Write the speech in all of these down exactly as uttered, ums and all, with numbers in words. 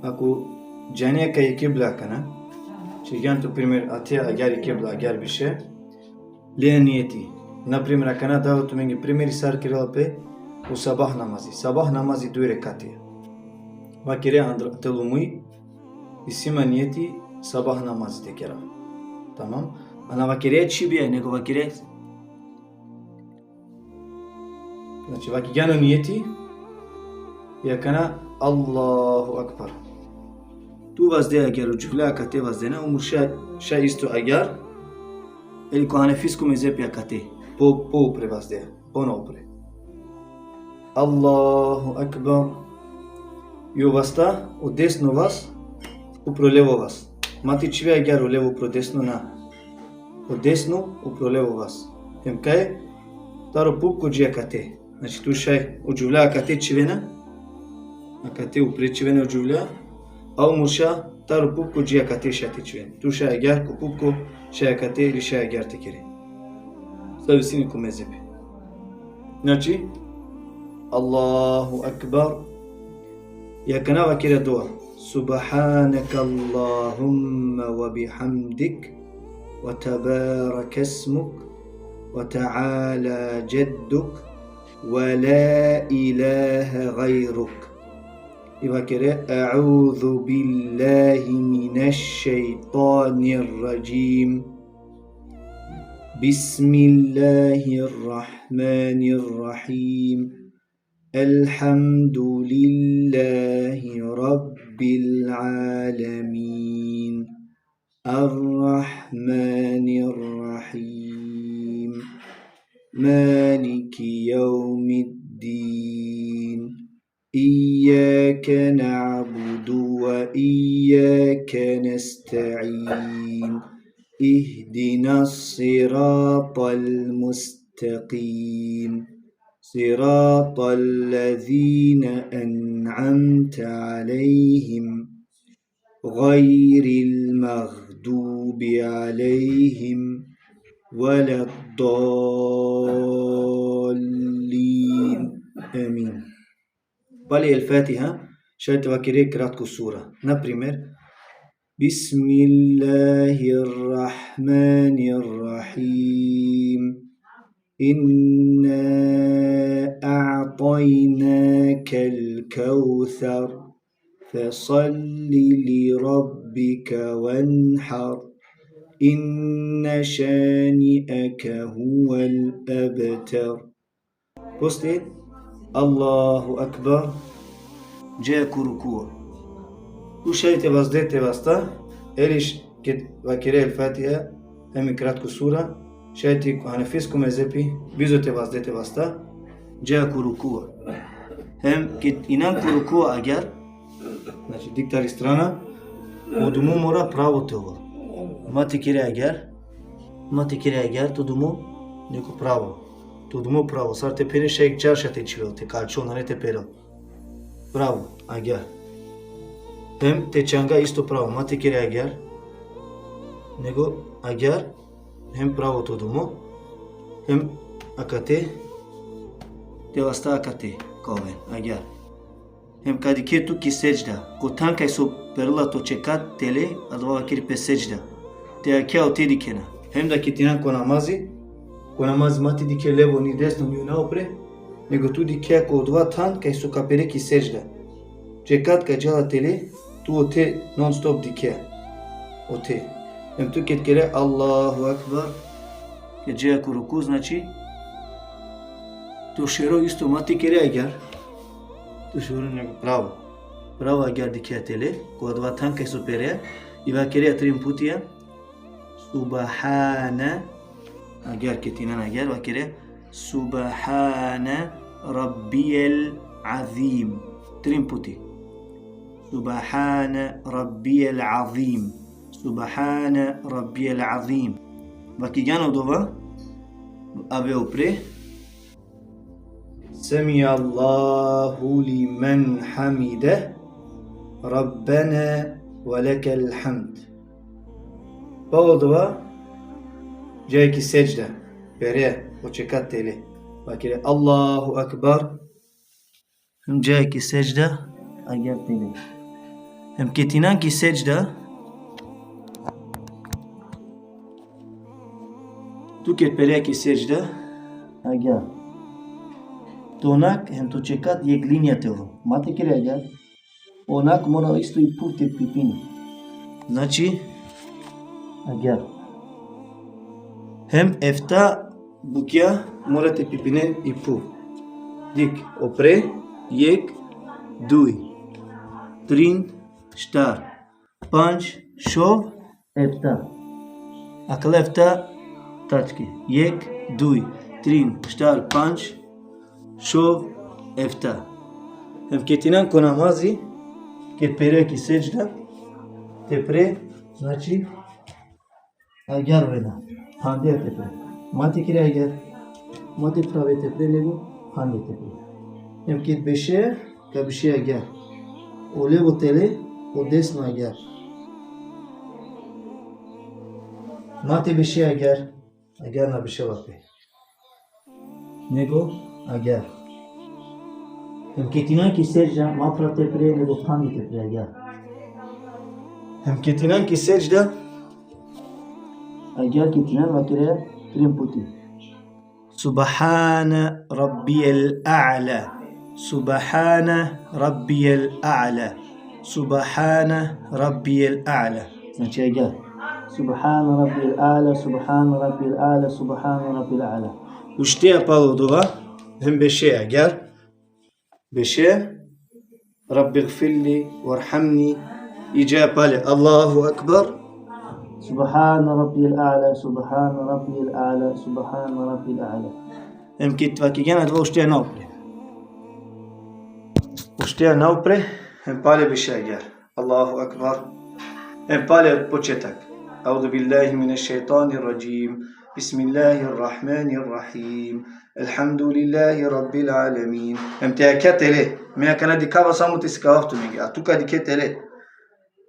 Ako džane kaj i kibla akana, či gjan tu primer, ate agjar i kibla, agjar biše, le nijeti. Na primer, akana dava tumenge primeri sar kerela pe u sabah namazi. Sabah namazi duj rekati. Vakere andra telumui, isi ma nijeti sabah namazi te kera. Tamam? A na vakere či bi, nego vakere. Znači, vakigjan o nijeti, i akana Allahu Akbar. Tu vazde agjar, o džuvlja akate vazdena, o murša šaj isto agjar, ili ko hanefisko mezhepi akate, po, po upre vazde, po na upre. Allahu Akbar. I o vasta, o desno vas, upro levo vas. Ma te čhive agjar o levo upro desno, na. O desno upro levo vas. Hem kaj, taro pupko dži akate. Znači, tu šaj o džuvlja akate čhivena, akate upre čhivena o džuvlja, a o murša taro pupko dži akate šaj te čhiven. Tu šaj agjar ko pupko, šaj akate ili šaj agjar te kere. Zavisini ko mezhepi. Znači, Allahu Akbar. I akana vakere dova. سبحانك اللهم وبحمدك وتبارك اسمك وتعالى جدك ولا إله غيرك. I vakere, أعوذ بالله من الشيطان الرجيم. بسم الله الرحمن الرحيم. الحمد لله رب العالمين. الرحمن الرحيم. مالك يوم الدين. إياك نعبد وإياك نستعين. اهدنا الصراط المستقيم. صراط الذين أنعمت عليهم غير المغضوب عليهم ولا الضالين. آمين. Pali El-Fatiha, šaj te vakere kratko sura. Na primer, بسم الله الرحمن الرحيم. إنا أعطيناك الكوثر. فصل لربك وانحر. إن شانئك هو الأبتر. Posle, Allahu Akbar, džaja ko rukua. Tu šaj te vazde te vasta, ili š-, ked vakere El-Fatiha, hem i kratko sura, šaj te ko hanefisko mezhepi, bizo te vazde te vasta, džaja ko rukua. Hem ked inan ko rukua agjar, znači, dik tari strana, o dumo mora pravo te ovel. Ma te kere agjar, ma te kere agjar, to dumo, nego pravo. To dumo pravo, sar te pere šaj čarša te čhivel, te kalčhol, nane te perel. Pravo, agjar. Hem te čhanga isto pravo, ma te kere agjar, nego agjar, hem pravo to dumo, hem akate, te vasta akate, ka oven, agjar. Hem ka dikhe tu ki sedžda, ko than kaj so perela to čekat tele, adava vakeri pe sedžda. Te jakha ote dikhena. Hem da ked inan ko namazi, ko namazi ma te dikhe levo, ni desno, ni napre, nego tu dikhe ko odova than kaj so ka pere ki sedžda. Čekat kaj džala tele, tu ote non stop dikhe. Ote. Hem tu ked kere Allahu Akbar, ked džaja ko ruku, znači, to šero isto ma te kere agjar. To šero nego pravo. Pravo agjar dikhe tele, ko adava than kaj so pere, i vakere trin putija, Subhane, agjar ked inan agjar, vakere, Subhane Rabbijel Azim. Trin puti. Subhane Rabbijel Azim. Subhane Rabbijel Azim. Vakigjan odova, ave upre, سمع الله لمن حمده، ربنا ولك الحمد. Pa odova, džaja ki sedžda, pere, o čekat tele. Vakere, Allahu Akbar. Džaja ki sedžda, agjar tele. Hem ked inan ki sedžda, tu ked perea ki sedžda, agjaar. To onak hem to čekat jekh linija te ovel. Ma te kere agjaar. Onak mora isto i phuv te pipini. Znači, agjaar. Hem efta bukja mora te pipinen i phuv. Dik, o pre, jekh, duj, trin, štar, pandž, šov, efta. Akala efta tačke. Jekh, duj, trin, štar, pandž, šov, efta. Hem ked inan ko namazi, ked perea ki sedžda, te pre, znači, agjaar ovena. Phandea te pre. Ma te kere agjaar. Ma te phrave te pre, nego phandea te pre. Hem ked bešea, ka bešea agjaar. O levo tele, o desno agjaar. Ma te bešea agjaar. Agjaar na bešela pe. Nego agjaar. Hem ked inan ki sedžda, ma phrav te pre, nego phandi te pre agjaar. Hem ked inan ki sedžda, agjaar ked inan vakere trin puti. Subhana rabbijel a'la. Subhana rabbijel a'la. Subhana rabbijel a'la. Znači agjaar. Subhana rabbijel a'la, subhana rabbijel a'la, subhana rabbijel a'la. Uštea palo dova, hem bešea agjaar. Bešea, Rabbi gfirli varhamni, i dža pale, Allahu Akbar. Subhana rabbijel a'la, subhana rabbijel a'la, subhana rabbijel a'la. Hem ked vakigjan adava uštea naupre. Uštea naupre, hem pale bešea agjaar. Allahu Akbar. Hem pale početak. Euzu billahi mineššejtanirradžim. Bismillahirrahmanirrahim. Elhamdulillahi rabbil alemin. Hem te akha tele. Me akana dikhava samo te sikavav tumenge. A tu ka dikhe tele.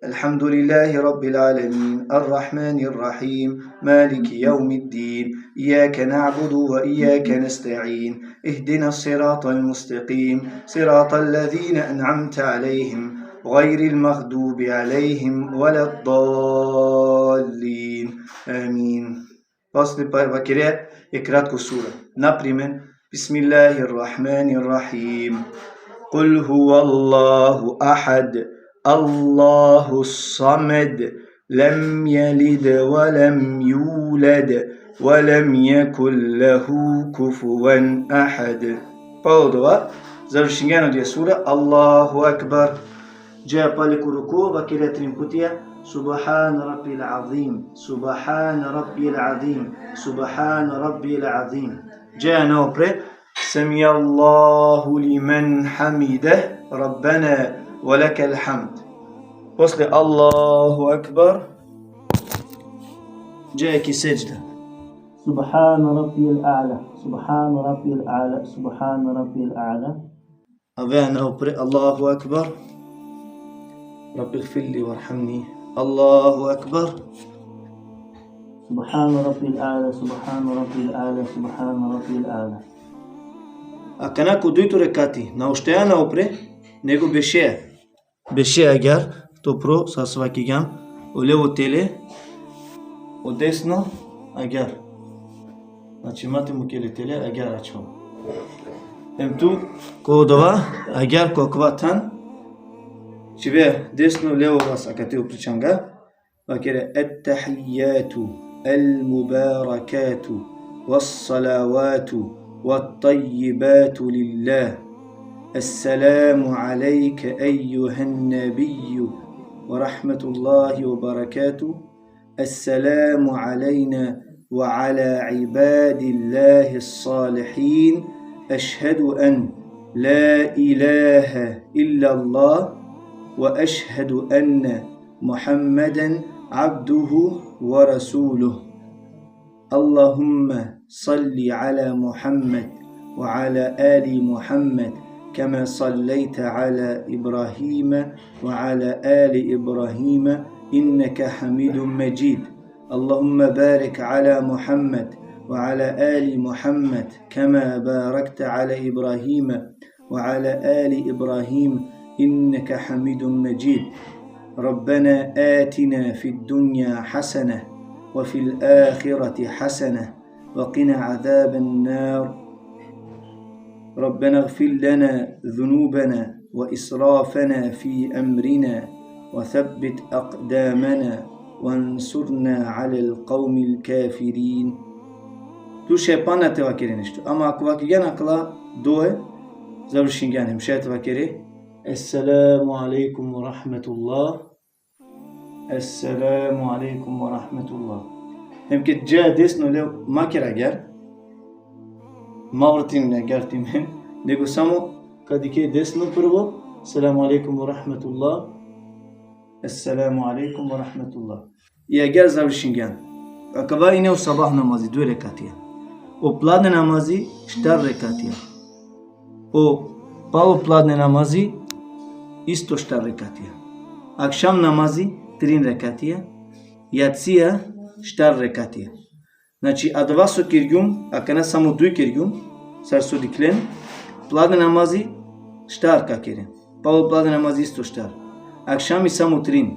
Elhamdulillahi rabbil alemin. Arrahmanirrahim. Maliki jevmiddin. Ijjake na'budu ve ijjake nesta'in. Ihdinas siratal mustaqim. Siratal lezine en'amte alejhim. Gajril magdubi alejhim veleddallin. Amin. Posle pa-, vakerea jekh kratko sura. Na primer, Bismillahirrahmanirrahim. Kul huvallahu ahad, Allahus samed, lem jelid ve lem juled, ve lem jekun lehu kufuven ahad. Palo dova, završingjan odija sura, Allahu Akbar. Dža pale ko ruku, vakerea trin putija, Subhana rabbijel azim, Subhana rabbijel azim, Subhana rabbijel azim. Dža naupre, Semijallahu limen hamideh, Rabbena ve lekel hamd. Posle Allahu Akbar, dža ki sedžda. Subhana rabbijel a'la, Subhana rabbijel a'la, Subhana rabbijel a'la. Avea naupre, Allahu Akbar. Rabbi gfirli varhamni. Allahu Akbar. Subhana rabbijel a'la, Subhana rabbijel a'la, Subhana rabbijel a'la. Akana ko dujto rekati, na uštea naupre, nego bešea. Bešea agjaar, to pro, sar so vakigjan, o levo tele, o desno agjaar. Znači, ma te muke le tele, agjaar ačhol. Hem tu, ko dova, agjaar ko akava than, čhivea desno, levo vas akate upri čhanga, vakerea, Ettehiyyatu, el-mubarakatu, ves-salavatu, vet-tayyibatu lillah. Esselamu alejke ejjuhen nebijju ve rahmetullahi ve berekatuh. Esselamu alejna ve ala ibadillahis salihin. Eşhedü en la ilahe illallah ve eşhedü enne Muhammeden abduhu ve resuluh. Allahumme salli ala Muhammed ve ala ali Muhammed kema salleyte ala İbrahime ve ala ali İbrahime inneke hamidun mecid. Allahumme barik ala Muhammed ve ala ali Muhammed kema barakte ala İbrahime ve ala ali İbrahim inneke hamidun mecid. ربنا آتنا في الدنيا حسنة وفي الآخرة حسنة وقنا عذاب النار. ربنا اغفر لنا ذنوبنا وإسرافنا في أمرنا وثبت أقدامنا وانصرنا على القوم الكافرين. Tu šaj pana te vakere nešto. Ama ako vakirgjan akala dua, završingjan hem šaj te vakere: Esselamu alejkum ve rahmetullah. Esselamu alejkum ve rahmetullah. Hem ked dža desno le ma ker agjar. Ma vrtin agjar ti amen. Nego samo ka dikhe desno prvo. Esselamu alejkum ve rahmetullah. Esselamu alejkum ve rahmetullah. I agjar završingjan. Akava ine o sabah namazi, duj rekatija. O pladne namazi, štar rekatija. O palo pladne namazi, isto štar rekatija. Akšam namazi, trin rekatija. Jacija, štar rekatija. Znači, adava so kergjum, akana samo duj kergjum, sar so dikhlen, pladne namazi, štar ka keren. Palo pladne namazi isto štar. Akšami samo trin.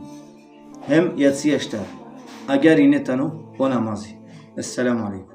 Hem jacija štar. Agjar ine tano o namazi. Esselamu alejkum.